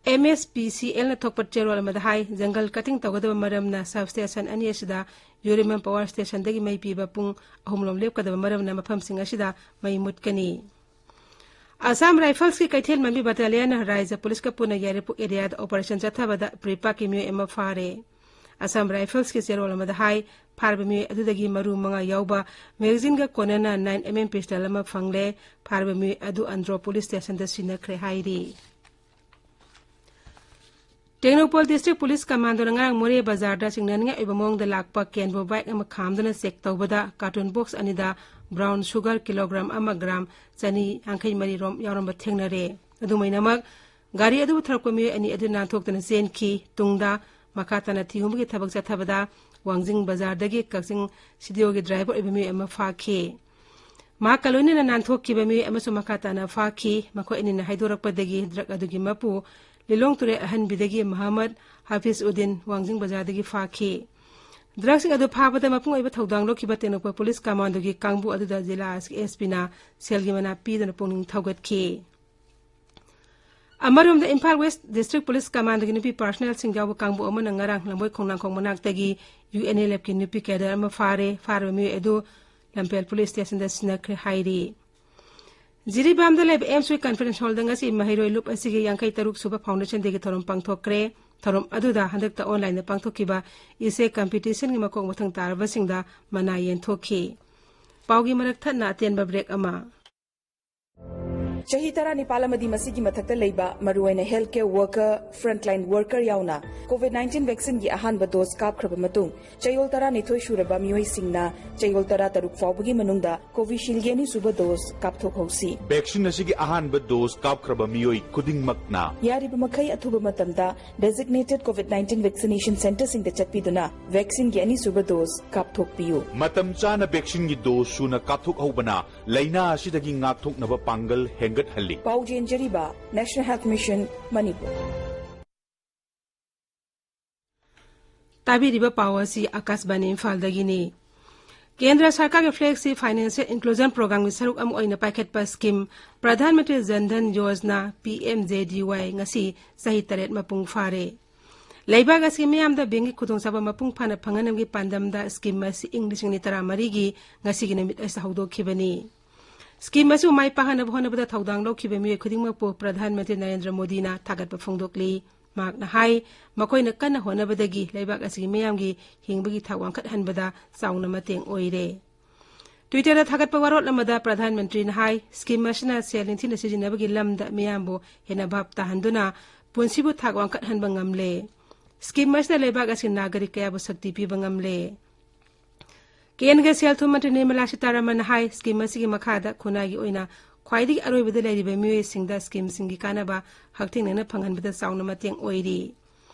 MSPCLꯅ ꯊꯣꯛꯄ ꯆꯦꯔꯣꯜ ꯑꯃꯗ ꯍꯥꯏ, jungle cutting ꯇꯧꯒꯗꯕ ꯃꯔꯝꯅ substation ꯑꯅꯤ ꯑꯁꯤꯗ ꯌꯨꯔꯤꯃꯝ power stationꯗꯒꯤ ꯃꯩ ꯄꯤꯕ ꯄꯨꯡ ꯑꯍꯨꯝ ꯂꯣꯝ ꯂꯦꯞꯀꯗꯕ ꯃꯔꯝꯅ ꯃꯐꯝꯁꯤꯡ ꯑꯁꯤꯗ ꯃꯩ ꯃꯨꯠꯀꯅꯤ꯫ Assam Riflesꯀꯤ ꯀꯩꯊꯦꯜ ꯃꯥꯟꯕꯤ battalionꯅ ꯔꯥꯏꯖ ꯄꯨꯂꯤꯁꯀ ꯄꯨꯟꯅ ꯌꯥꯏꯔꯤꯄꯣꯛ areaꯗ operation ꯆꯠꯊꯕꯗ ꯄ꯭ꯔꯤꯄꯥꯛꯀꯤ ꯃꯤꯑꯣꯏ ꯑꯃ ꯐꯥꯔꯦ꯫ Assam Riflesꯀꯤ ꯆꯦꯔꯣꯜ ꯑꯃꯗ ꯍꯥꯏ, ꯐꯥꯔꯕ ꯃꯤꯑꯣꯏ ꯑꯗꯨꯗꯒꯤ ꯃꯔꯨ ꯃꯉꯥ ꯌꯥꯎꯕ magazineꯒ ꯀꯣꯟꯅꯅ nine MM pistol ꯑꯃ ꯐꯪꯂꯦ꯫ ꯐꯥꯔꯕ ꯃꯤꯑꯣꯏ ꯑꯗꯨ ꯑꯟꯗ꯭ꯔꯣ police stationꯗ ꯁꯤꯟꯅꯈ꯭ꯔꯦ ꯍꯥꯏꯔꯤ꯫ ꯇꯦꯡꯅꯧꯄꯜ District Police Commandoꯅ ꯉꯔꯥꯡ ꯃꯣꯔꯦ ꯕꯖꯥꯔꯗ ꯆꯤꯡꯅꯅꯤꯡꯉꯥꯏ ꯑꯣꯏꯕ ꯃꯑꯣꯡꯗ ꯂꯥꯛꯄ ꯀꯦꯟꯕꯣ bike ꯑꯃ ꯈꯥꯝꯗꯨꯅ check ꯇꯧꯕꯗ carton box ꯑꯅꯤꯗ brown sugar kilogram ꯑꯃ gram ꯆꯅꯤ ꯌꯥꯡꯈꯩ ꯃꯔꯤ ꯔꯣꯝ ꯌꯥꯎꯔꯝꯕ ꯊꯦꯡꯅꯔꯦ꯫ ꯑꯗꯨꯃꯥꯏꯅꯃꯛ ꯒꯥꯔꯤ ꯑꯗꯨꯕꯨ ꯊꯧꯔꯛꯄ ꯃꯤꯑꯣꯏ ꯑꯅꯤ ꯑꯗꯨ ꯅꯥꯟꯊꯣꯛꯇꯨꯅ ꯆꯦꯟꯈꯤ꯫ ꯇꯨꯡꯗ ꯃꯈꯥ ꯇꯥꯅ ꯊꯤꯍꯨꯝꯕꯒꯤ ꯊꯕꯛ ꯆꯠꯊꯕꯗ ꯋꯥꯡꯖꯤꯡ ꯕꯖꯥꯔꯗꯒꯤ ꯀꯛꯆꯤꯡ CDOꯒꯤ driver ꯑꯣꯏꯕ ꯃꯤꯑꯣꯏ ꯑꯃ ꯐꯥꯈꯤ꯫ ꯃꯍꯥꯛꯀ ꯂꯣꯏꯅꯅ ꯅꯥꯟꯊꯣꯛꯈꯤꯕ ꯃꯤꯑꯣꯏ ꯑꯃꯁꯨ ꯃꯈꯥ ꯇꯥꯅ ꯐꯥꯈꯤ꯫ ꯃꯈꯣꯏ ꯑꯅꯤꯅ ꯍꯥꯏꯗꯣꯔꯛꯄꯗꯒꯤ ꯗ꯭ꯔꯒ ꯑꯗꯨꯒꯤ ꯃꯄꯨ ꯂꯤꯂꯣꯡ ꯇꯨꯔꯦꯜ ꯑꯍꯟꯕꯤꯗꯒꯤ ꯃꯍꯃꯗ ꯍꯥꯐꯤꯖ ꯎꯗꯤꯟ ꯋꯥꯡꯖꯤꯡ ꯕꯖꯥꯔꯗꯒꯤ ꯐꯥꯈꯤ꯫ ꯗ꯭ꯔꯒꯁꯤꯡ ꯑꯗꯨ ꯐꯥꯕꯗ ꯃꯄꯨꯡ ꯑꯣꯏꯕ ꯊꯧꯗꯥꯡ ꯂꯧꯈꯤꯕ ꯇꯦꯡꯅꯧꯄꯜ ꯄꯨꯂꯤꯁ ꯀꯃꯥꯟꯗꯣꯒꯤ ꯀꯥꯡꯕꯨ ꯑꯗꯨꯗ ꯖꯤꯂꯥ ꯑꯦꯁ ꯄꯤꯅ ꯁꯦꯜꯒꯤ ꯃꯅꯥ ꯄꯤꯗꯨꯅ ꯄꯨꯛꯅꯤꯡ ꯊꯧꯒꯠꯈꯤ꯫ ꯑꯃꯔꯣꯝꯗ ꯏꯝꯐꯥꯜ ꯋꯦꯁ ꯗꯤꯁꯇ꯭ꯔꯤꯛ ꯄꯨꯂꯤꯁ ꯀꯃꯥꯟꯗꯣꯒꯤ ꯅꯨꯄꯤ ꯄꯥꯔꯁꯅꯦꯜꯁꯤꯡ ꯌꯥꯎꯕ ꯀꯥꯡꯕꯨ ꯑꯃꯅ ꯉꯔꯥꯡ ꯂꯝꯕꯣꯏ ꯈꯣꯡꯅꯥꯡꯈꯣꯡ ꯃꯅꯥꯛꯇꯒꯤ ꯌꯨ ꯑꯦꯟ ꯑꯦꯜ ꯑꯦꯐꯀꯤ ꯅꯨꯄꯤ ꯀꯦꯗꯔ ꯑꯃ ꯐꯥꯔꯦ꯫ ꯐꯥꯔꯤꯕ ꯃꯤꯑꯣꯏ ꯑꯗꯨ ꯂꯝꯐꯦꯜ ꯄꯨꯂꯤꯁ ꯁ꯭ꯇꯦꯁꯟꯗ ꯁꯤꯟꯅꯈ꯭ꯔꯦ ꯍꯥꯏꯔꯤ꯫ ꯖꯤꯔꯤꯕꯥꯝꯗ ꯂꯩꯕ ꯑꯦꯝꯁ ꯋꯤ ꯀꯟꯐꯔꯦꯟꯁ ꯍꯣꯜꯗ ꯉꯁꯤ ꯃꯍꯩꯔꯣꯏ ꯂꯨꯞ ꯑꯁꯤꯒꯤ ꯌꯥꯡꯈꯩ ꯇꯔꯨꯛ ꯁꯨꯕ ꯐꯥꯎꯟꯗꯦꯁꯟ ꯗꯦꯒꯤ ꯊꯧꯔꯝ ꯄꯥꯡꯊꯣꯛꯈ꯭ꯔꯦ꯫ ꯊꯧꯔꯝ ꯑꯗꯨꯗ ꯍꯟꯗꯛꯇ ꯑꯣꯟꯂꯥꯏꯟꯗ ꯄꯥꯡꯊꯣꯛꯈꯤꯕ ꯏꯁꯦ ꯀꯝꯄꯤꯇꯤꯁꯟꯒꯤ ꯃꯀꯣꯛ ꯃꯊꯪ ꯇꯥꯔꯕꯁꯤꯡꯗ ꯃꯅꯥ ꯌꯦꯟꯊꯣꯛꯈꯤ꯫ ꯄꯥꯎꯒꯤ ꯃꯔꯛ ꯊꯠꯅ ꯑꯇꯦꯟꯕ ꯕ꯭ꯔꯦꯛ ꯑꯃ꯫ ꯆꯍꯤ ꯇꯔꯥꯅꯤꯄꯥꯜ ꯑꯃꯗꯤ ꯃꯁꯤꯒꯤ ꯃꯊꯛꯇ ꯂꯩꯕ, ꯃꯔꯨꯑꯣꯏꯅ health care worker, frontline worker ꯌꯥꯎꯅ COVID nineteen vaccine ꯒꯤ ꯑꯍꯥꯟꯕ dose ꯀꯥꯞꯈ꯭ꯔꯕ ꯃꯇꯨꯡ, ꯆꯌꯣꯜ ꯇꯔꯥꯅꯤꯊꯣꯏ ꯁꯨꯔꯕ ꯃꯤꯑꯣꯏꯁꯤꯡꯅ ꯆꯌꯣꯜ ꯇꯔꯥꯇꯔꯨꯛ ꯐꯥꯎꯕꯒꯤ ꯃꯅꯨꯡꯗ Covishield ꯒꯤ ꯑꯅꯤꯁꯨꯕ dose ꯀꯥꯞꯊꯣꯛꯍꯧꯁꯤ꯫ Vaccine ꯑꯁꯤꯒꯤ ꯑꯍꯥꯟꯕ dose ꯀꯥꯞꯈ꯭ꯔꯕ ꯃꯤꯑꯣꯏ ꯈꯨꯗꯤꯡꯃꯛꯅ ꯌꯥꯔꯤꯕ ꯃꯈꯩ ꯑꯊꯨꯕ ꯃꯇꯝꯗ designated COVID nineteen vaccination centre ꯁꯤꯡꯗ ꯆꯠꯄꯤꯗꯨꯅ vaccine ꯒꯤ ꯑꯅꯤꯁꯨꯕ dose ꯀꯥꯞꯊꯣꯛꯄꯤꯌꯨ꯫ ꯃꯇꯝ ꯆꯥꯅ vaccine ꯒꯤ dose ꯁꯨꯅ ꯀꯥꯞꯊꯣꯛꯍꯧꯕꯅ ꯂꯥꯏꯅꯥ ꯑꯁꯤꯗꯒꯤ ꯉꯥꯛꯊꯣꯛꯅꯕ ꯄꯥꯡꯒꯜ ꯍꯦꯟꯒꯠꯍꯜꯂꯤ꯫ ꯄꯥꯎ ꯆꯦꯟꯖꯔꯤꯕ National Health Mission, ꯃꯅꯤꯄꯨꯔ꯫ ꯇꯥꯕꯤꯔꯤꯕ ꯄꯥꯎ ꯑꯁꯤ ꯑꯀꯥꯁꯕꯥꯅꯤ ꯏꯝꯐꯥꯜꯗꯒꯤꯅꯤ꯫ ꯀꯦꯟꯗ꯭ꯔ ꯁꯔꯀꯥꯔꯒꯤ flagship financial inclusion program ꯒꯤ ꯁꯔꯨꯛ ꯑꯃ ꯑꯣꯏꯅ ꯄꯥꯏꯈꯠꯄ scheme Pradhan Mantri Jan Dhan Yojana, P M J ꯗꯤ ꯋꯥꯏ, ꯉꯁꯤ ꯆꯍꯤ ꯇꯔꯦꯠ ꯃꯄꯨꯡ ꯐꯥꯔꯦ꯫ ꯂꯩꯕꯥꯛ ꯑꯁꯤꯒꯤ ꯃꯤꯌꯥꯝꯗ bank ꯀꯤ ꯈꯨꯗꯣꯡꯆꯥꯕ ꯃꯄꯨꯡ ꯐꯥꯅ ꯐꯪꯍꯟꯅꯕꯒꯤ ꯄꯥꯟꯗꯝꯗ scheme ꯑꯁꯤ ꯏꯪ ꯂꯤꯁꯤꯡ ꯑꯅꯤ ꯇꯔꯥꯃꯔꯤꯒꯤ ꯉꯁꯤꯒꯤ ꯅꯨꯃꯤꯠ ꯑꯁꯤꯗ ꯍꯧꯗꯣꯛꯈꯤꯕꯅꯤ꯫ Scheme ꯑꯁꯤꯕꯨ ꯃꯥꯏ ꯄꯥꯛꯍꯟꯅꯕ ꯍꯣꯠꯅꯕꯗ ꯊꯧꯗꯥꯡ ꯂꯧꯈꯤꯕ ꯃꯤꯑꯣꯏ ꯈꯨꯗꯤꯡꯃꯛꯄꯨ ꯄ꯭ꯔꯙꯥꯟ ꯃꯟꯇ꯭ꯔꯤ ꯅꯔꯦꯟꯗ꯭ꯔ ꯃꯣꯗꯤꯅ ꯊꯥꯒꯠꯄ ꯐꯣꯡꯗꯣꯛꯂꯤ꯫ ꯃꯍꯥꯛꯅ ꯍꯥꯏ, ꯃꯈꯣꯏꯅ ꯀꯟꯅ ꯍꯣꯠꯅꯕꯗꯒꯤ ꯂꯩꯕꯥꯛ ꯑꯁꯤꯒꯤ ꯃꯤꯌꯥꯝꯒꯤ ꯍꯤꯡꯕꯒꯤ ꯊꯥꯛ ꯋꯥꯡꯈꯠꯍꯟꯕꯗ ꯆꯥꯎꯅ ꯃꯇꯦꯡ ꯑꯣꯏꯔꯦ꯫ Twitter ꯗ ꯊꯥꯒꯠꯄ ꯋꯥꯔꯣꯜ ꯑꯃꯗ ꯄ꯭ꯔꯙꯥꯟ ꯃꯟꯇ꯭ꯔꯤꯅ ꯍꯥꯏ, scheme ꯑꯁꯤꯅ ꯁꯦꯜ ꯅꯤꯡꯊꯤꯅ ꯁꯤꯖꯤꯟꯅꯕꯒꯤ ꯂꯝꯗ ꯃꯤꯌꯥꯝꯕꯨ ꯍꯦꯟꯅ ꯚꯥꯞ ꯇꯥꯍꯟꯗꯨꯅ ꯄꯨꯟꯁꯤꯕꯨ ꯊꯥꯛ ꯋꯥꯡꯈꯠꯍꯟꯕ ꯉꯝꯂꯦ꯫ Scheme ꯑꯁꯤꯅ ꯂꯩꯕꯥꯛ ꯑꯁꯤꯒꯤ ꯅꯥꯒꯔꯤꯛ ꯀꯌꯥꯕꯨ ꯁꯛꯇꯤ ꯄꯤꯕ ꯉꯝꯂꯦ꯫ ꯀꯦꯟꯗ꯭ꯔꯒꯤ ꯁꯦꯜ ꯊꯨꯝ ꯃꯟꯇ꯭ꯔꯤ ꯅꯤꯔꯃꯂꯥ ꯁꯤꯇꯥꯔꯥꯃꯟꯅ ꯍꯥꯏ, scheme ꯑꯁꯤꯒꯤ ꯃꯈꯥꯗ ꯈꯨꯟꯅꯥꯏꯒꯤ ꯑꯣꯏꯅ ꯈ꯭ꯋꯥꯏꯗꯒꯤ ꯑꯔꯣꯏꯕꯗ ꯂꯩꯔꯤꯕ ꯃꯤꯑꯣꯏꯁꯤꯡꯗ scheme ꯁꯤꯡꯒꯤ ꯀꯥꯟꯅꯕ ꯍꯛꯊꯦꯡꯅꯅ ꯐꯪꯍꯟꯕꯗ ꯆꯥꯎꯅ ꯃꯇꯦꯡ ꯑꯣꯏꯔꯤ꯫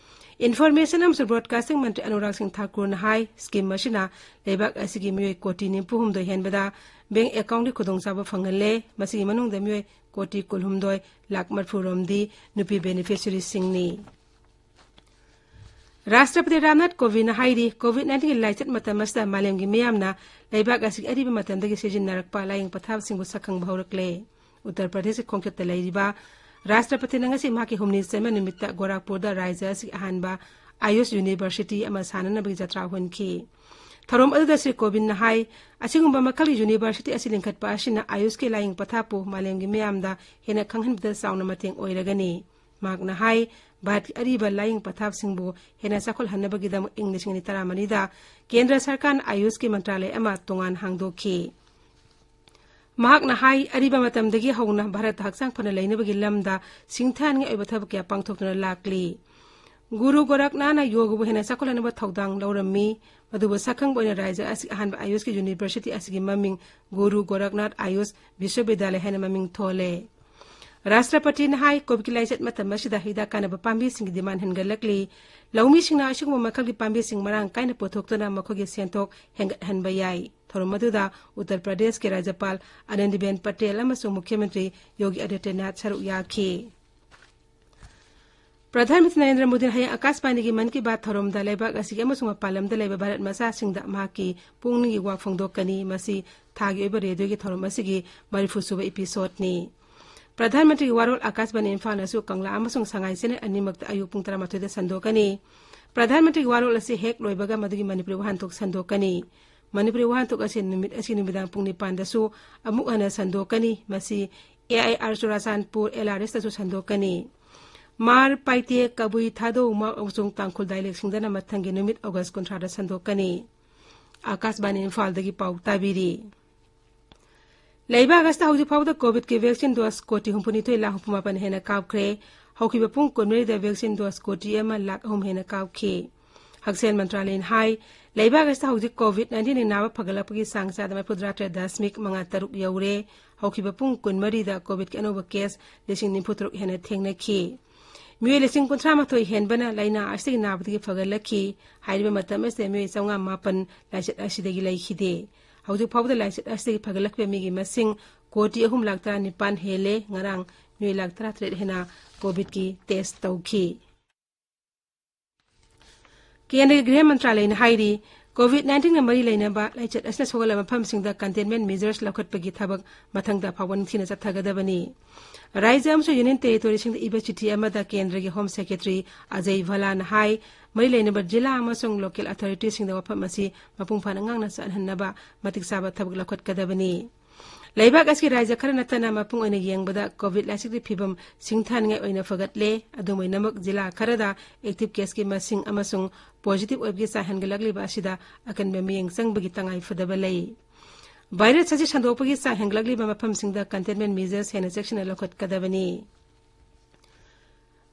Information ꯑꯃꯁꯨꯡ Broadcasting ꯃꯟꯇ꯭ꯔꯤ ꯑꯅꯨꯔꯥꯒ ꯁꯤꯡ ꯊꯥꯀꯨꯔꯅ ꯍꯥꯏ, ꯁ꯭ꯀꯤꯝ ꯑꯁꯤꯅ ꯂꯩꯕꯥꯛ ꯑꯁꯤꯒꯤ ꯃꯤꯑꯣꯏ ꯀꯣꯇꯤ ꯅꯤꯐꯨ ꯍꯨꯝꯗꯣꯏ ꯍꯦꯟꯕꯗ ꯕꯦꯡꯛ ꯑꯦꯀꯥꯎꯟꯒꯤ ꯈꯨꯗꯣꯡꯆꯥꯕ ꯐꯪꯍꯜꯂꯦ꯫ ꯃꯁꯤꯒꯤ ꯃꯅꯨꯡꯗ ꯃꯤꯑꯣꯏ ꯀꯣꯇꯤ ꯀꯨꯟꯍꯨꯝꯗꯣꯏ ꯂꯥꯈ ꯃꯔꯤꯐꯨ ꯔꯣꯝꯗꯤ ꯅꯨꯄꯤ ꯕꯦꯅꯤꯐꯤꯁꯔꯤꯁꯤꯡꯅꯤ꯫ ꯔꯥꯁꯇ꯭ꯔꯄꯇꯤ ꯔꯥꯝꯅꯥꯊ ꯀꯣꯕꯤꯟꯗꯅ ꯍꯥꯏꯔꯤ, ꯀꯣꯚꯤꯗ ꯅꯥꯏꯟꯇꯤꯟꯒꯤ ꯂꯥꯏꯆꯠ ꯃꯇꯝ ꯑꯁꯤꯗ ꯃꯥꯂꯦꯝꯒꯤ ꯃꯤꯌꯥꯝꯅ ꯂꯩꯕꯥꯛ ꯑꯁꯤꯒꯤ ꯑꯔꯤꯕ ꯃꯇꯝꯗꯒꯤ ꯁꯤꯖꯤꯟꯅꯔꯛꯄ ꯂꯥꯏꯌꯦꯡ ꯄꯊꯥꯞꯁꯤꯡꯕꯨ ꯁꯛꯈꯪꯕ ꯍꯧꯔꯛꯂꯦ꯫ ꯎꯠꯇꯔ ꯄ꯭ꯔꯗꯦꯁꯀꯤ ꯈꯣꯡꯆꯠꯇ ꯂꯩꯔꯤꯕ ꯔꯥꯁꯇ꯭ꯔꯄꯇꯤꯅ ꯉꯁꯤ ꯃꯍꯥꯛꯀꯤ ꯍꯨꯝꯅꯤ ꯆꯟꯕ ꯅꯨꯃꯤꯠꯇ ꯒꯣꯔꯥꯈꯄꯨꯔꯗ ꯔꯥꯖ꯭ꯌ ꯑꯁꯤꯒꯤ ꯑꯍꯥꯟꯕ ꯑꯥꯌꯨꯁ ꯌꯨꯅꯤꯚꯔꯁꯤꯇꯤ ꯑꯃ ꯁꯥꯅꯅꯕꯒꯤ ꯖꯇ꯭ꯔꯥ ꯍꯣꯟꯈꯤ꯫ ꯊꯧꯔꯝ ꯑꯗꯨꯗ ꯁ꯭ꯔꯤ ꯀꯣꯕꯤꯟꯗꯅ ꯍꯥꯏ, ꯑꯁꯤꯒꯨꯝꯕ ꯃꯈꯜꯒꯤ ꯌꯨꯅꯤꯚꯔꯁꯤꯇꯤ ꯑꯁꯤ ꯂꯤꯡꯈꯠꯄ ꯑꯁꯤꯅ ꯑꯥꯌꯨꯁꯀꯤ ꯂꯥꯏꯌꯦꯡ ꯄꯊꯥꯞꯄꯨ ꯃꯥꯂꯦꯝꯒꯤ ꯃꯤꯌꯥꯝꯗ ꯍꯦꯟꯅ ꯈꯪꯍꯟꯕꯗ ꯆꯥꯎꯅ ꯃꯇꯦꯡ ꯑꯣꯏꯔꯒꯅꯤ꯫ ꯃꯍꯥꯛꯅ ꯍꯥꯏ, ꯚꯥꯔꯠꯀꯤ ꯑꯔꯤꯕ ꯂꯥꯏꯌꯦꯡ ꯄꯊꯥꯞꯁꯤꯡꯕꯨ ꯍꯦꯟꯅ ꯆꯥꯎꯈꯠꯍꯟꯅꯕꯒꯤꯗꯃꯛ ꯏꯪ ꯂꯤꯁꯤꯡ ꯑꯅꯤ ꯇꯔꯥꯃꯔꯤꯗ ꯀꯦꯟꯗ꯭ꯔ ꯁꯔꯀꯥꯔꯅ ꯑꯥꯌꯨꯁꯀꯤ ꯃꯟꯇ꯭ꯔꯥꯂꯌ ꯑꯃ ꯇꯣꯉꯥꯟ ꯍꯥꯡꯗꯣꯛꯈꯤ꯫ ꯃꯍꯥꯛꯅ ꯍꯥꯏ, ꯑꯔꯤꯕ ꯃꯇꯝꯗꯒꯤ ꯍꯧꯅ ꯚꯥꯔꯠꯇ ꯍꯛꯆꯥꯡ ꯐꯅ ꯂꯩꯅꯕꯒꯤ ꯂꯝꯗ ꯁꯤꯡꯊꯥꯅꯤꯡꯉꯥꯏ ꯑꯣꯏꯕ ꯊꯕꯛ ꯀꯌꯥ ꯄꯥꯡꯊꯣꯛꯇꯨꯅ ꯂꯥꯛꯂꯤ꯫ ꯒꯨꯔꯨ ꯒꯣꯔꯈꯅꯥꯊꯅ ꯌꯣꯒꯕꯨ ꯍꯦꯟꯅ ꯆꯥꯎꯈꯠꯍꯟꯅꯕ ꯊꯧꯗꯥꯡ ꯂꯧꯔꯝꯃꯤ꯫ ꯃꯗꯨꯕꯨ ꯁꯛꯈꯪꯕ ꯑꯣꯏꯅ ꯔꯥꯖ꯭ꯌ ꯑꯁꯤꯒꯤ ꯑꯍꯥꯟꯕ ꯑꯥꯌꯨꯁꯀꯤ ꯌꯨꯅꯤꯚꯔꯁꯤꯇꯤ ꯑꯁꯤꯒꯤ ꯃꯃꯤꯡ ꯒꯨꯔꯨ ꯒꯣꯔꯈꯅꯥꯊ ꯑꯥꯌꯨꯁ ꯕꯤꯁ꯭ꯋꯕꯤꯗ꯭ꯌꯥꯂꯌ ꯍꯥꯏꯅ ꯃꯃꯤꯡ ꯊꯣꯜꯂꯦ꯫ ꯔꯥꯁꯇ꯭ꯔꯄꯇꯤꯅ ꯍꯥꯏ, ꯀꯣꯚꯤꯗꯀꯤ ꯂꯥꯏꯆꯠ ꯃꯇꯝ ꯑꯁꯤꯗ ꯍꯤꯗꯥꯛ ꯀꯥꯟꯅꯕ ꯄꯥꯝꯕꯤꯁꯤꯡꯒꯤ ꯗꯤꯃꯥꯟ ꯍꯦꯟꯒꯠꯂꯛꯂꯤ꯫ ꯂꯧꯃꯤꯁꯤꯡꯅ ꯑꯁꯤꯒꯨꯝꯕ ꯃꯈꯜꯒꯤ ꯄꯥꯝꯕꯤꯁꯤꯡ ꯃꯔꯥꯡ ꯀꯥꯏꯅ ꯄꯨꯊꯣꯛꯇꯨꯅ ꯃꯈꯣꯏꯒꯤ ꯁꯦꯟꯊꯣꯛ ꯍꯦꯟꯒꯠꯍꯟꯕ ꯌꯥꯏ꯫ ꯊꯧꯔꯝ ꯑꯗꯨꯗ ꯎꯠꯇꯔ ꯄ꯭ꯔꯗꯦꯁꯀꯤ ꯔꯥꯖ꯭ꯌꯄꯥꯜ ꯑꯥꯅꯟꯗꯤꯕꯦꯟ ꯄꯇꯦꯜ ꯑꯃꯁꯨꯡ ꯃꯨꯈ꯭ꯌ ꯃꯟꯇ꯭ꯔꯤ ꯌꯣꯒꯤ ꯑꯥꯗꯤꯇ꯭ꯌꯅꯥꯊ ꯁꯔꯨꯛ ꯌꯥꯈꯤ꯫ ꯄ꯭ꯔꯙꯥꯟ ꯃꯟꯇ꯭ꯔꯤ ꯅꯔꯦꯟꯗ꯭ꯔ ꯃꯣꯗꯤꯅ ꯍꯌꯦꯡ ꯑꯀꯥꯁꯕꯥꯅꯤꯒꯤ ꯃꯟ ꯀꯤ ꯕꯥꯠ ꯊꯧꯔꯝꯗ ꯂꯩꯕꯥꯛ ꯑꯁꯤꯒꯤ ꯑꯃꯁꯨꯡ ꯃꯄꯥꯟ ꯂꯝꯗ ꯂꯩꯕ ꯚꯥꯔꯠ ꯃꯆꯥꯁꯤꯡꯗ ꯃꯍꯥꯛꯀꯤ ꯄꯨꯛꯅꯤꯡꯒꯤ ꯋꯥ ꯐꯣꯡꯗꯣꯛꯀꯅꯤ꯫ ꯃꯁꯤ ꯊꯥꯒꯤ ꯑꯣꯏꯕ ꯔꯦꯗꯤꯑꯣꯒꯤ ꯊꯧꯔꯝ ꯑꯁꯤꯒꯤ ꯃꯔꯤꯐꯨ ꯁꯨꯕ ꯏꯄꯤꯁꯣꯗꯅꯤ꯫ ꯄ꯭ꯔꯙꯥꯟ ꯃꯟꯇ꯭ꯔꯤꯒꯤ ꯋꯥꯔꯣꯜ ꯑꯀꯥꯁꯕꯥꯅꯤ ꯏꯝꯐꯥꯜꯅꯁꯨ ꯀꯪꯂꯥ ꯑꯃꯁꯨꯡ ꯁꯉꯥꯏ ꯆꯦꯅꯦꯜ ꯑꯅꯤꯃꯛꯇ ꯑꯌꯨꯛ ꯄꯨꯡ ꯇꯔꯥꯃꯥꯊꯣꯏꯗ ꯁꯟꯗꯣꯛꯀꯅꯤ꯫ ꯄ꯭ꯔꯙꯥꯟ ꯃꯟꯇ꯭ꯔꯤꯒꯤ ꯋꯥꯔꯣꯜ ꯑꯁꯤ ꯍꯦꯛ ꯂꯣꯏꯕꯒ ꯃꯗꯨꯒꯤ ꯃꯅꯤꯄꯨꯔꯤ ꯋꯥꯍꯟꯊꯣꯛ ꯁꯟꯗꯣꯛꯀꯅꯤ꯫ ꯃꯅꯤꯄꯨꯔꯤ ꯋꯥꯍꯟꯊꯣꯛ ꯑꯁꯤ ꯅꯨꯃꯤꯠ ꯑꯁꯤ ꯅꯨꯃꯤꯗꯥꯡ ꯄꯨꯡ ꯅꯤꯄꯥꯟꯗꯁꯨ ꯑꯃꯨꯛ ꯍꯟꯅ ꯁꯟꯗꯣꯛꯀꯅꯤ꯫ ꯃꯁꯤ A I R Churachandpur, L R ꯑꯦꯁꯇꯁꯨ ꯁꯟꯗꯣꯛꯀꯅꯤ꯫ ꯃꯥꯔ, ꯄꯥꯏꯇꯦ, ꯀꯕꯨꯏ, ꯊꯥꯗꯧ, ꯃꯥꯎ ꯑꯃꯁꯨꯡ ꯇꯥꯡꯈꯨꯜ dialectꯁꯤꯡꯗꯅ ꯃꯊꯪꯒꯤ ꯅꯨꯃꯤꯠ ꯑꯣꯒꯁ ꯀꯨꯟꯊ꯭ꯔꯥꯗ ꯁꯟꯗꯣꯛꯀꯅꯤ꯫ ꯑꯀꯥꯁꯕꯥꯅꯤ ꯏꯝꯐꯥꯜꯗꯒꯤ ꯄꯥꯎ ꯇꯥꯕꯤꯔꯤ꯫ ꯂꯩꯕꯥꯛ ꯑꯁꯤꯗ ꯍꯧꯖꯤꯛ ꯐꯥꯎꯕꯗ ꯀꯣꯚꯤꯗꯀꯤ ꯚꯦꯛꯁꯤꯟ ꯗꯣꯁ ꯀꯣꯇꯤ ꯍꯨꯝꯐꯨꯅꯤꯊꯣꯏ ꯂꯥꯈ ꯍꯨꯝꯐꯨꯃꯥꯄꯟ ꯍꯦꯟꯅ ꯀꯥꯞꯈ꯭ꯔꯦ꯫ ꯍꯧꯈꯤꯕ ꯄꯨꯡ ꯀꯨꯟꯃꯔꯤꯗ ꯚꯦꯛꯁꯤꯟ ꯗꯣꯁ ꯀꯣꯇꯤ ꯑꯃ ꯂꯥꯈ ꯑꯍꯨꯝ ꯍꯦꯟꯅ ꯀꯥꯞꯈꯤ꯫ ꯍꯛꯁꯦꯜ ꯃꯟꯇ꯭ꯔꯥꯂꯌꯅ ꯍꯥꯏ, ꯂꯩꯕꯥꯛ ꯑꯁꯤꯗ ꯍꯧꯖꯤꯛ ꯀꯣꯚꯤꯗ ꯅꯥꯏꯟꯇꯤꯟꯒꯤ ꯅꯥꯕ ꯐꯒꯠꯂꯛꯄꯒꯤ ꯆꯥꯡ ꯆꯥꯗ ꯃꯔꯤꯐꯨꯇꯔꯥ ꯇꯔꯦꯠ ꯗꯁꯃꯤꯛ ꯃꯉꯥ ꯇꯔꯨꯛ ꯌꯧꯔꯦ꯫ ꯍꯧꯈꯤꯕ ꯄꯨꯡ ꯀꯨꯟꯃꯔꯤꯗ ꯀꯣꯚꯤꯗꯀꯤ ꯑꯅꯧꯕ ꯀꯦꯁ ꯂꯤꯁꯤꯡ ꯅꯤꯐꯨ ꯇꯔꯨꯛ ꯍꯦꯟꯅ ꯊꯦꯡꯅꯈꯤ꯫ ꯃꯤꯑꯣꯏ ꯂꯤꯁꯤꯡ ꯀꯨꯟꯊ꯭ꯔꯥ ꯃꯥꯊꯣꯏ ꯍꯦꯟꯕꯅ ꯂꯥꯏꯅꯥ ꯑꯁꯤꯗꯒꯤ ꯅꯥꯕꯗꯒꯤ ꯐꯒꯠꯂꯛꯈꯤ꯫ ꯍꯥꯏꯔꯤꯕ ꯃꯇꯝ ꯑꯁꯤꯗ ꯃꯤꯑꯣꯏ ꯆꯥꯝꯃꯉꯥ ꯃꯥꯄꯟ ꯂꯥꯏꯆꯠ ꯑꯁꯤꯗꯒꯤ ꯂꯩꯈꯤꯗꯦ꯫ ꯍꯧꯖꯤꯛ ꯐꯥꯎꯕꯗ ꯂꯥꯏꯆꯠ ꯑꯁꯤꯗꯒꯤ ꯐꯒꯠꯂꯛꯄ ꯃꯤꯒꯤ ꯃꯁꯤꯡ ꯀꯣꯇꯤ ꯑꯍꯨꯝ ꯂꯥꯈ ꯇꯔꯥꯅꯤꯄꯥꯟ ꯍꯦꯜꯂꯦ꯫ ꯉꯔꯥꯡ ꯃꯤꯑꯣꯏ ꯂꯥꯈ ꯇꯔꯥꯇꯔꯦꯠ ꯍꯦꯟꯅ ꯀꯣꯚꯤꯗꯀꯤ ꯇꯦꯁ ꯇꯧꯈꯤ꯫ ꯀꯦꯟꯗ꯭ꯔꯒꯤ ꯒ꯭ꯔꯤꯍ ꯃꯟꯇ꯭ꯔꯥꯂꯌꯅ ꯍꯥꯏꯔꯤ, ꯀꯣꯚꯤꯗ ꯅꯥꯏꯟꯇꯤꯟꯒ ꯃꯔꯤ ꯂꯩꯅꯕ ꯂꯥꯏꯆꯠ ꯑꯁꯤꯅ ꯁꯣꯛꯍꯜꯂꯕ ꯃꯐꯝꯁꯤꯡꯗ ꯀꯟꯇꯦꯟꯃꯦꯟ ꯃꯦꯖꯔꯁ ꯂꯧꯈꯠꯄꯒꯤ ꯊꯕꯛ ꯃꯊꯪꯗ ꯐꯥꯎꯕ ꯅꯤꯡꯊꯤꯅ ꯆꯠꯊꯒꯗꯕꯅꯤ꯫ ꯔꯥꯖ꯭ꯌ ꯑꯃꯁꯨꯡ ꯌꯨꯅꯤꯌꯟ ꯇꯦꯔꯤꯇꯣꯔꯤꯁꯤꯡꯗ ꯏꯕ ꯆꯤꯊꯤ ꯑꯃꯗ ꯀꯦꯟꯗ꯭ꯔꯒꯤ ꯍꯣꯝ ꯁꯦꯀ꯭ꯔꯦꯇꯔꯤ ꯑꯖꯌ ꯚꯂꯥꯅ ꯍꯥꯏ, ꯃꯔꯤ ꯂꯩꯅꯕ ꯖꯤꯂꯥ ꯑꯃꯁꯨꯡ ꯂꯣꯀꯦꯜ ꯑꯊꯣꯔꯤꯇꯤꯁꯤꯡꯗ ꯋꯥꯐꯝ ꯑꯁꯤ ꯃꯄꯨꯡ ꯐꯥꯅ ꯉꯥꯡꯅ ꯆꯠꯍꯟꯅꯕ ꯃꯇꯤꯛ ꯆꯥꯕ ꯊꯕꯛ ꯂꯧꯈꯠꯀꯗꯕꯅꯤ꯫ ꯂꯩꯕꯥꯛ ꯑꯁꯤꯒꯤ ꯔꯥꯖ꯭ꯌ ꯈꯔ ꯅꯠꯇꯅ ꯃꯄꯨꯡ ꯑꯣꯏꯅ ꯌꯦꯡꯕꯗ ꯀꯣꯚꯤꯗ ꯂꯥꯏꯆꯠꯀꯤ ꯐꯤꯕꯝ ꯁꯤꯡꯊꯥꯅꯤꯡꯉꯥꯏ ꯑꯣꯏꯅ ꯐꯒꯠꯂꯦ꯫ ꯑꯗꯨꯝ ꯑꯣꯏꯅꯃꯛ, ꯖꯤꯂꯥ ꯈꯔꯗ ꯑꯦꯛꯇꯤꯚ ꯀꯦꯁꯀꯤ ꯃꯁꯤꯡ ꯑꯃꯁꯨꯡ ꯄꯣꯖꯤꯇꯤꯚ ꯑꯣꯏꯕꯒꯤ ꯆꯥꯡ ꯍꯦꯟꯒꯠꯂꯛꯂꯤꯕ ꯑꯁꯤꯗ ꯑꯀꯟꯕ ꯃꯤꯠꯌꯦꯡ ꯆꯪꯕꯒꯤ ꯇꯉꯥꯏ ꯐꯗꯕ ꯂꯩ꯫ ꯚꯥꯏꯔꯁ ꯑꯁꯤ ꯁꯟꯗꯣꯛꯄꯒꯤ ꯆꯥꯡ ꯍꯦꯟꯒꯠꯂꯛꯂꯤꯕ ꯃꯐꯝꯁꯤꯡꯗ ꯀꯟꯇꯦꯟꯃꯦꯟ ꯃꯦꯖꯔꯁ ꯍꯦꯟꯅ ꯆꯦꯛꯁꯤꯟꯅ ꯂꯧꯈꯠꯀꯗꯕꯅꯤ꯫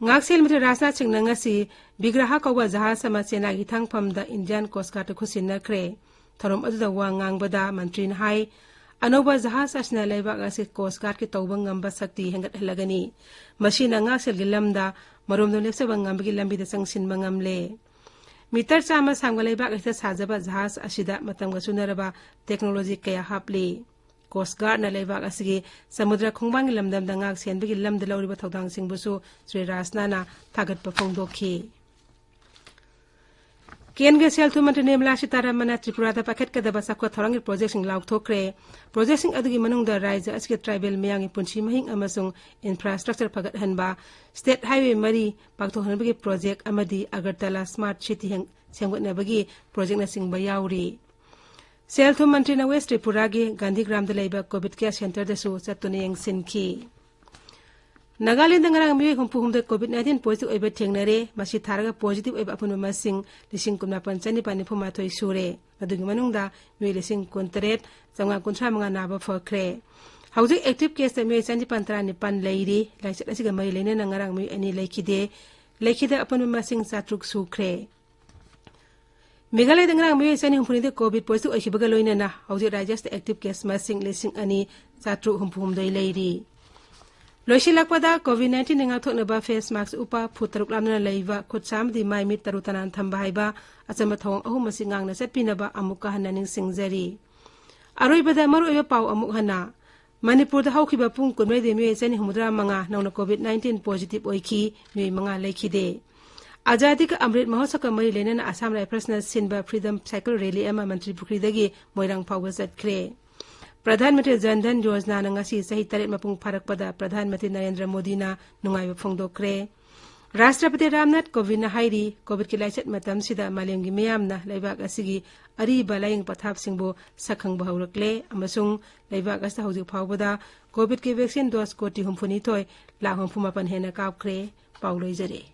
ꯉꯥꯛꯁꯦꯜ ꯃꯟꯇ꯭ꯔꯤ ꯔꯥꯖꯅꯥꯊ ꯁꯤꯡꯅ ꯉꯁꯤ ꯕꯤꯒ꯭ꯔꯥꯍ ꯀꯧꯕ ꯖꯍꯥꯖ ꯑꯃ ꯆꯦꯟꯅꯥꯏꯒꯤ ꯍꯤꯊꯥꯡꯐꯝꯗ ꯏꯟꯗꯤꯌꯥꯟ ꯀꯣꯁ ꯒꯥꯔꯗꯇ ꯈꯨꯠꯁꯤꯟꯅꯈ꯭ꯔꯦ꯫ ꯊꯧꯔꯝ ꯑꯗꯨꯗ ꯋꯥ ꯉꯥꯡꯕꯗ ꯃꯟꯇ꯭ꯔꯤꯅ ꯍꯥꯏ, ꯑꯅꯧꯕ ꯖꯍꯥꯖ ꯑꯁꯤꯅ ꯂꯩꯕꯥꯛ ꯑꯁꯤ ꯀꯣꯁ ꯒꯥꯔꯗꯀꯤ ꯇꯧꯕ ꯉꯝꯕ ꯁꯛꯇꯤ ꯍꯦꯟꯒꯠꯍꯜꯂꯒꯅꯤ꯫ ꯃꯁꯤꯅ ꯉꯥꯛꯁꯦꯜꯒꯤ ꯂꯝꯗ ꯃꯔꯣꯝꯗꯣꯝ ꯂꯦꯞꯆꯕ ꯉꯝꯕꯒꯤ ꯂꯝꯕꯤꯗ ꯆꯪꯁꯤꯟꯕ ꯉꯝꯂꯦ꯫ ꯃꯤꯇꯔ ꯆꯥꯝꯃ ꯁꯥꯡꯕ ꯂꯩꯕꯥꯛ ꯑꯁꯤꯗ ꯁꯥꯖꯕ ꯖꯍꯥꯖ ꯑꯁꯤꯗ ꯃꯇꯝꯒ ꯆꯨꯅꯔꯕ ꯇꯦꯛꯅꯣꯂꯣꯖꯤ ꯀꯌꯥ ꯍꯥꯞꯂꯤ꯫ ꯀꯣꯁ ꯒꯥꯔꯗꯅ ꯂꯩꯕꯥꯛ ꯑꯁꯤꯒꯤ ꯁꯃꯨꯗ꯭ꯔ ꯈꯣꯡꯕꯥꯟꯒꯤ ꯂꯝꯗꯝꯗ ꯉꯥꯛ ꯁꯦꯟꯕꯒꯤ ꯂꯝꯗ ꯂꯧꯔꯤꯕ ꯊꯧꯗꯥꯡꯁꯤꯡꯕꯨꯁꯨ ꯁ꯭ꯔꯤ ꯔꯥꯖꯅꯥꯅ ꯊꯥꯒꯠꯄ ꯐꯣꯡꯗꯣꯛꯈꯤ꯫ ꯀꯦꯟꯗ꯭ꯔꯒꯤ ꯁꯦꯜ ꯊꯨꯝ ꯃꯟꯇ꯭ꯔꯤ ꯅꯤꯔꯃꯂꯥ ꯁꯤꯇꯥꯔꯥꯃꯟꯅ ꯇ꯭ꯔꯤꯄꯨꯔꯥꯗ ꯄꯥꯏꯈꯠꯀꯗꯕ ꯆꯥꯎꯈꯠ ꯊꯧꯔꯥꯡꯒꯤ ꯄ꯭ꯔꯣꯖꯦꯛꯁꯤꯡ ꯂꯥꯎꯊꯣꯛꯈ꯭ꯔꯦ꯫ ꯄ꯭ꯔꯣꯖꯦꯛꯁꯤꯡ ꯑꯗꯨꯒꯤ ꯃꯅꯨꯡꯗ ꯔꯥꯖ꯭ꯌ ꯑꯁꯤꯒꯤ ꯇ꯭ꯔꯥꯏꯕꯦꯜ ꯃꯤꯌꯥꯝꯒꯤ ꯄꯨꯟꯁꯤ ꯃꯍꯤꯡ ꯑꯃꯁꯨꯡ ꯏꯟꯐ꯭ꯔꯥꯁ꯭ꯇ꯭ꯔꯛꯆꯔ ꯐꯒꯠꯍꯟꯕ, ꯁ꯭ꯇꯦꯠ ꯍꯥꯏꯋꯦ ꯃꯔꯤ ꯄꯥꯛꯊꯣꯛꯍꯟꯕꯒꯤ ꯄ꯭ꯔꯣꯖꯦꯛ ꯑꯃꯗꯤ ꯑꯒꯔꯇꯂꯥ ꯁ꯭ꯃꯥꯔꯠ ꯁꯤꯇꯤ ꯍꯦꯡ-, ꯁꯦꯝꯒꯠꯅꯕꯒꯤ ꯄ꯭ꯔꯣꯖꯦꯛꯅꯆꯤꯡꯕ ꯌꯥꯎꯔꯤ꯫ ꯁꯦꯜ ꯊꯨꯝ ꯃꯟꯇ꯭ꯔꯤꯅ ꯋꯦꯁ ꯇ꯭ꯔꯤꯄꯨꯔꯥꯒꯤ ꯒꯥꯟꯙꯤꯒ꯭ꯔꯥꯝꯗ ꯂꯩꯕ ꯀꯣꯚꯤꯗ ꯀꯦꯌꯔ ꯁꯦꯟꯇꯔꯗꯁꯨ ꯆꯠꯇꯨꯅ ꯌꯦꯡꯁꯤꯟꯈꯤ꯫ ꯅꯥꯒꯥꯂꯦꯟꯗ ꯉꯔꯥꯡ ꯃꯤꯑꯣꯏ ꯍꯨꯝꯐꯨ ꯍꯨꯝꯗꯣꯏ ꯀꯣꯚꯤꯗ ꯅꯥꯏꯟꯇꯤꯟ ꯄꯣꯖꯤꯇꯤꯚ ꯑꯣꯏꯕ ꯊꯦꯡꯅꯔꯦ꯫ ꯃꯁꯤ ꯊꯥꯔꯒ ꯄꯣꯖꯤꯇꯤꯚ ꯑꯣꯏꯕ ꯑꯄꯨꯟꯕ ꯃꯁꯤꯡ ꯂꯤꯁꯤꯡ ꯀꯨꯟꯃꯥꯄꯟ ꯆꯅꯤꯄꯥꯟ ꯅꯤꯐꯨ ꯃꯥꯊꯣꯏ ꯁꯨꯔꯦ꯫ ꯃꯗꯨꯒꯤ ꯃꯅꯨꯡꯗ ꯃꯤꯑꯣꯏ ꯂꯤꯁꯤꯡ ꯀꯨꯟꯇꯔꯦꯠ ꯆꯥꯝꯃꯉꯥ ꯀꯨꯟꯊ꯭ꯔꯥ ꯃꯉꯥ ꯅꯥꯕ ꯐꯈ꯭ꯔꯦ꯫ ꯍꯧꯖꯤꯛ ꯑꯦꯛꯇꯤꯚ ꯀꯦꯁꯇ ꯃꯤꯑꯣꯏ ꯆꯅꯤꯄꯥꯟ ꯇꯔꯥꯅꯤꯄꯥꯟ ꯂꯩꯔꯤ꯫ ꯂꯥꯏꯆꯠ ꯑꯁꯤꯒ ꯃꯔꯤ ꯂꯩꯅꯅ ꯉꯔꯥꯡ ꯃꯤꯑꯣꯏ ꯑꯅꯤ ꯂꯩꯈꯤꯗꯦ꯫ ꯂꯩꯈꯤꯗ ꯑꯄꯨꯟꯕ ꯃꯁꯤꯡ ꯆꯥꯇ꯭ꯔꯨꯛ ꯁꯨꯈ꯭ꯔꯦ꯫ ꯃꯦꯘꯥꯂꯌꯗ ꯉꯔꯥꯡ ꯃꯤꯑꯣꯏ ꯆꯅꯤ ꯍꯨꯝꯐꯨ ꯅꯤꯊꯣꯏ ꯀꯣꯚꯤꯗ ꯄꯣꯖꯤꯇꯤꯚ ꯑꯣꯏꯈꯤꯕꯒ ꯂꯣꯏꯅꯅ ꯍꯧꯖꯤꯛ ꯔꯥꯖ꯭ꯌ ꯑꯁꯤꯗ ꯑꯦꯛꯇꯤꯚ ꯀꯦꯁ ꯃꯁꯤꯡ ꯂꯤꯁꯤꯡ ꯑꯅꯤ ꯆꯥꯇ꯭ꯔꯨꯛ ꯍꯨꯝꯐꯨ ꯍꯨꯝꯗꯣꯏ ꯂꯩꯔꯤ꯫ ꯂꯣꯏꯁꯤꯜꯂꯛꯄꯗ COVID nineteen ꯉꯥꯛꯊꯣꯛꯅꯕ face mask ꯎꯞꯄ, ꯐꯨꯠ ꯇꯔꯨꯛ ꯂꯥꯞꯅꯅ ꯂꯩꯕ, ꯈꯨꯠ ꯁꯥ ꯑꯃꯗꯤ ꯃꯥꯏ ꯃꯤꯠ ꯇꯔꯨ ꯇꯅꯥꯟ ꯊꯝꯕ ꯍꯥꯏꯕ ꯑꯆꯝꯕ ꯊꯧꯑꯣꯡ ꯑꯍꯨꯝ ꯑꯁꯤ ꯉꯥꯛꯅ ꯆꯠꯄꯤꯅꯕ ꯑꯃꯨꯛꯀ ꯍꯟꯅ ꯅꯤꯡꯁꯤꯡꯖꯔꯤ꯫ ꯑꯔꯣꯏꯕꯗ ꯃꯔꯨꯑꯣꯏꯕ ꯄꯥꯎ ꯑꯃꯨꯛ ꯍꯟꯅ꯫ ꯃꯅꯤꯄꯨꯔꯗ ꯍꯧꯈꯤꯕ ꯄꯨꯡ ꯀꯨꯟꯃꯔꯤꯗ ꯃꯤꯑꯣꯏ ꯆꯅꯤ ꯍꯨꯝꯐꯨꯇꯔꯥ ꯃꯉꯥ ꯅꯧꯅ COVID nineteen positive ꯑꯣꯏꯈꯤ, ꯃꯤꯑꯣꯏ ꯃꯉꯥ ꯂꯩꯈꯤꯗꯦ꯫ ꯑꯖꯥꯗꯤ ꯀ ꯑꯃ꯭ꯔꯤꯠ ꯃꯍꯣꯠꯁꯕꯀ ꯃꯔꯤ ꯂꯩꯅꯅ ꯑꯁꯥꯝ ꯔꯥꯏꯐꯜꯁꯅ ꯁꯤꯟꯕ Freedom Cycle Rally ꯑꯃ ꯃꯟꯇ꯭ꯔꯤ ꯄꯨꯈ꯭ꯔꯤꯗꯒꯤ ꯃꯣꯏꯔꯥꯡ ꯐꯥꯎꯕ ꯆꯠꯈ꯭ꯔꯦ꯫ ꯄ꯭ꯔꯙꯥꯟ ꯃꯟꯇ꯭ꯔꯤ ꯖꯟ ꯙꯟ ꯌꯣꯖꯅꯥꯅ ꯉꯁꯤ ꯆꯍꯤ ꯇꯔꯦꯠ ꯃꯄꯨꯡ ꯐꯥꯔꯛꯄꯗ ꯄ꯭ꯔꯙꯥꯟ ꯃꯟꯇ꯭ꯔꯤ ꯅꯔꯦꯟꯗ꯭ꯔ ꯃꯣꯗꯤꯅ ꯅꯨꯡꯉꯥꯏꯕ ꯐꯣꯡꯗꯣꯛꯈ꯭ꯔꯦ꯫ ꯔꯥꯁꯇ꯭ꯔꯄꯇꯤ ꯔꯥꯝꯅꯥꯊ ꯀꯣꯕꯤꯟꯗꯅ ꯍꯥꯏꯔꯤ, COVIDꯀꯤ ꯂꯥꯏꯆꯠ ꯃꯇꯝꯁꯤꯗ ꯃꯥꯂꯦꯝꯒꯤ ꯃꯤꯌꯥꯝꯅ ꯂꯩꯕꯥꯛ ꯑꯁꯤꯒꯤ ꯑꯔꯤꯕ ꯂꯥꯏꯌꯦꯡ ꯄꯊꯥꯞꯁꯤꯡꯕꯨ ꯁꯛꯈꯪꯕ ꯍꯧꯔꯛꯂꯦ ꯑꯃꯁꯨꯡ ꯂꯩꯕꯥꯛ ꯑꯁꯤꯗ ꯍꯧꯖꯤꯛ ꯐꯥꯎꯕꯗ COVIDꯀꯤ vaccine dose ꯀꯣꯇꯤ ꯍꯨꯝꯐꯨꯅꯤꯊꯣꯏ ꯂꯥꯈ ꯍꯨꯝꯐꯨꯃꯥꯄꯟ ꯍꯦꯟꯅ ꯀꯥꯞꯈ꯭ꯔꯦ꯫ ꯄꯥꯎ ꯂꯣꯏꯖꯔꯦ꯫